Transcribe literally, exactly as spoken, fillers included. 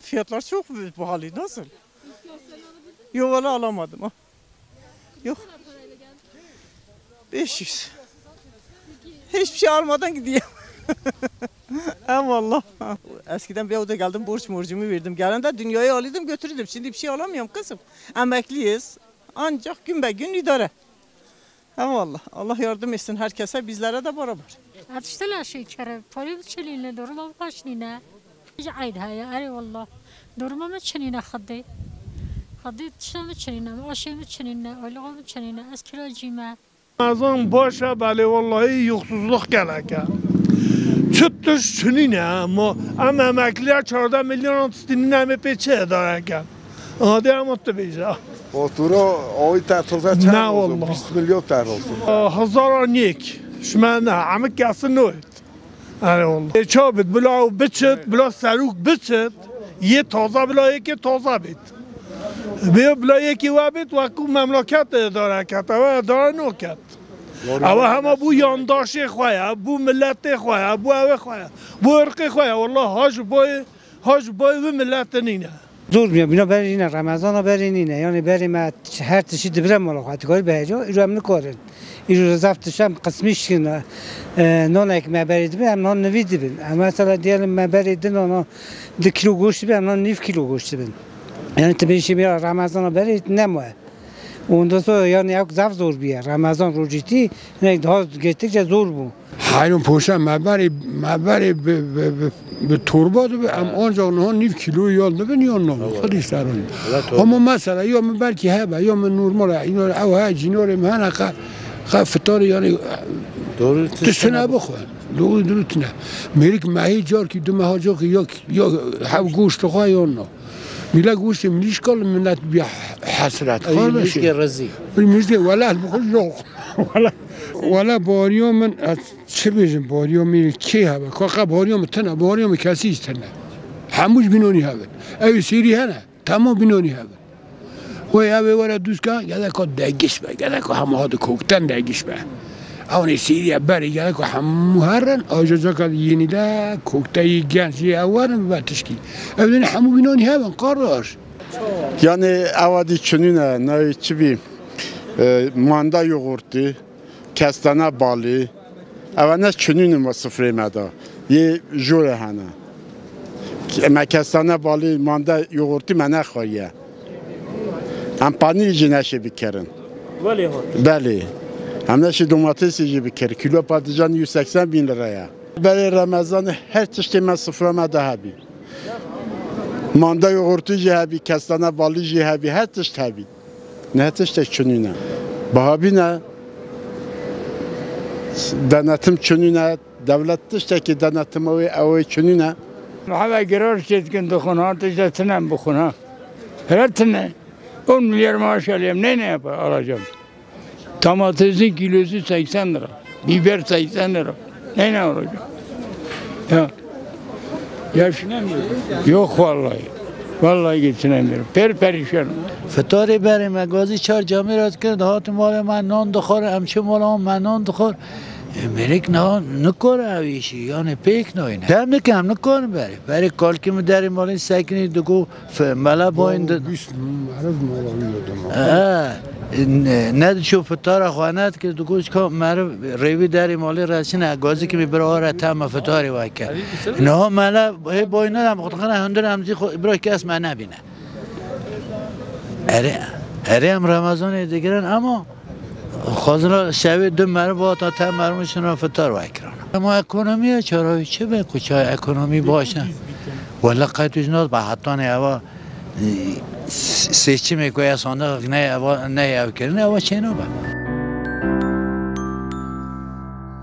Fiyatlar çok pahalı. Nasıl? Yok, valla alamadım ha. Yok. Beş yüz. Hiçbir şey almadan gideyim. Eyvallah. Eskiden bir yerde geldim, borç morcumu verdim. Gelen de dünyayı alıyordum, götürürdüm. Şimdi bir şey alamıyorum kızım. Emekliyiz. Ancak gün be gün idare. Eyvallah. Allah yardım etsin herkese, bizlere de beraber. Atıştılar şekeri, poli biçiliyine, durum avkaşnine. Hiç ayd haya, ere wallah. Duruma mı çinine xıddi? Xıddi tişta mı çinine, aşe mı çinine, aylığa mı çinine, ez kiracıyım. Ramazan baş e, belê wellahî yoxsuzluk gelek e. Çi tişt çinîne, ma em emekliya çardeh milyonan tiştînîne, em ê pê çi idare ken? Adê em tu bêje. Fatura ayı tertoza çar Ne olsun? Wallah. Bîst milyon tertoza. Hezara nêk. Şime ne, em kesin noyt. Erê wallah. Ê, ça bit, bila ew biçit, bila serok biçit, yê taza bila yekê taza bit. Bê bila yekê we bit, wekû memleket idare ket, ew idare noket. Ew hema bû yandaşê xwe ye, bû miletê xwe ye, bû ewê xwe ye, bû irqê xwe ye. Wallah ha ji boyê, ha ji boyê wî miletê nîne. Zor bûye, bîna berê nîne, Remezana berê nîne. Yanî berê me her tiştî dibire mala xwe, dikarî bihêca, îro em nikarin. Îro zaf tişt em qismî şikin, e, nanek me berê dibe, em nan nivî dibin. Em mesela diyelim me berê di nana, di kîlo goşt dibe, em nan nîv kîlo goşt dibin. Yanî tu bêjî ya Remezana berê nemaye. Ondan sonra yanî ew zaf zor bûye. Remezan rojîtî, hinek daha gittikçe zor bû. Heyran poşa me berê, me berê bi, bi, bi, bi torba dibe, em ancak niha nîv kîlo yan dibin yan nabin. Xwedî ser rû. Ama mesela ya min belkî hebe, ya min normal e, îno ew he, cînorê min hene qe, qe fitarê yanî Doğru, tiştine bixwe. Doğru, doğru tine. Mêrik mehî carkî, du meha carkî ya, ya hev goşt dixwe yan na. Millet goştê milîşka li millet bî hesret. Ey, kardeşim. Milîşkê rezî. Ey, milîşkê wele bi xwe yok. Wele, wele bariya min, ez çi bêjim, bariya min kê hebe? Kaka bariya min tine, bariya min kesî jî tine. Hemû ji bînonî hebe. Ew sêrî hene, temam bînonî hebe. Wê ew ê were dûska, gereka degiş be, gereka hema hadi kokten degiş be. Ewnê Sîriye berê gereka hemû herin, aja caka yenî de kokteyî genc yê ew werin ve tişkî. Ew din hemû bînanî hevin, kardeş. Yani ewa dî çinîne, nayê çi bî, e, manda yoğurtu, kestane balî, ewe ne çinîne ma sifrê me da. Yê jûre hene. Me kestane balî, manda yoğurtu me nexwariye. Em panîrî jî neşê bikirin. Belê hot. Belê. Em neşê domatesî jî bikirin. Kîlo patlıcan yüz seksen bin lira ye. Berê Remezanê her tiştê me sifra me de hebî. Manda yoğurtu jî hebî, kestane balî jî hebî, her tişt hebî. Ne tiştek çinîne. Biha bîne, denetim çinîne, dewlet tiştekî denetime wê ew ê çinîne. Heve girar çêdikin dixwin, ha tişte tine bixwin ha. Hele tine. On milyar maaş alıyorum, ne ne yapar, alacağım? Domatesin kilosu seksen lira. Biber seksen lira. Ne ne olacak? Ya. Ya şu- Yok vallahi. Vallahi geçinemiyorum. Per perişan. Fitarê berê me gazî çar camêra dikir, dihatin malê me nan dixwar, em çi mala me nan dixwar. E, mêrik niha nikare ew îşî, yani pêk nayne. Dem dike em nikarin berê. Berê kalkî min derê malê sekinî digo, F-, mela boyun de- Bîst meriv mala wî de dema. E, ne, ne diçû fitara xwe nedikir, digot ka meriv rêvî derê malê re çine, gazikî min bira were tema fitarê weke. Niha mela hê boyun de em xwe dixine hundir em zî xwe bira kes me nebîne. Erê, erê em Remezanê digirin ama Xwazina şevê du meriv hata te meriv şina fitar vekirana. Ama ekonomiya çarawî çi be ku ça ekonomî baş e? Wela qey tu ji nas be hetanê eva, e, s-, seçimê ku ya sandiq ne eva, ne ev kirin, eva çênabe.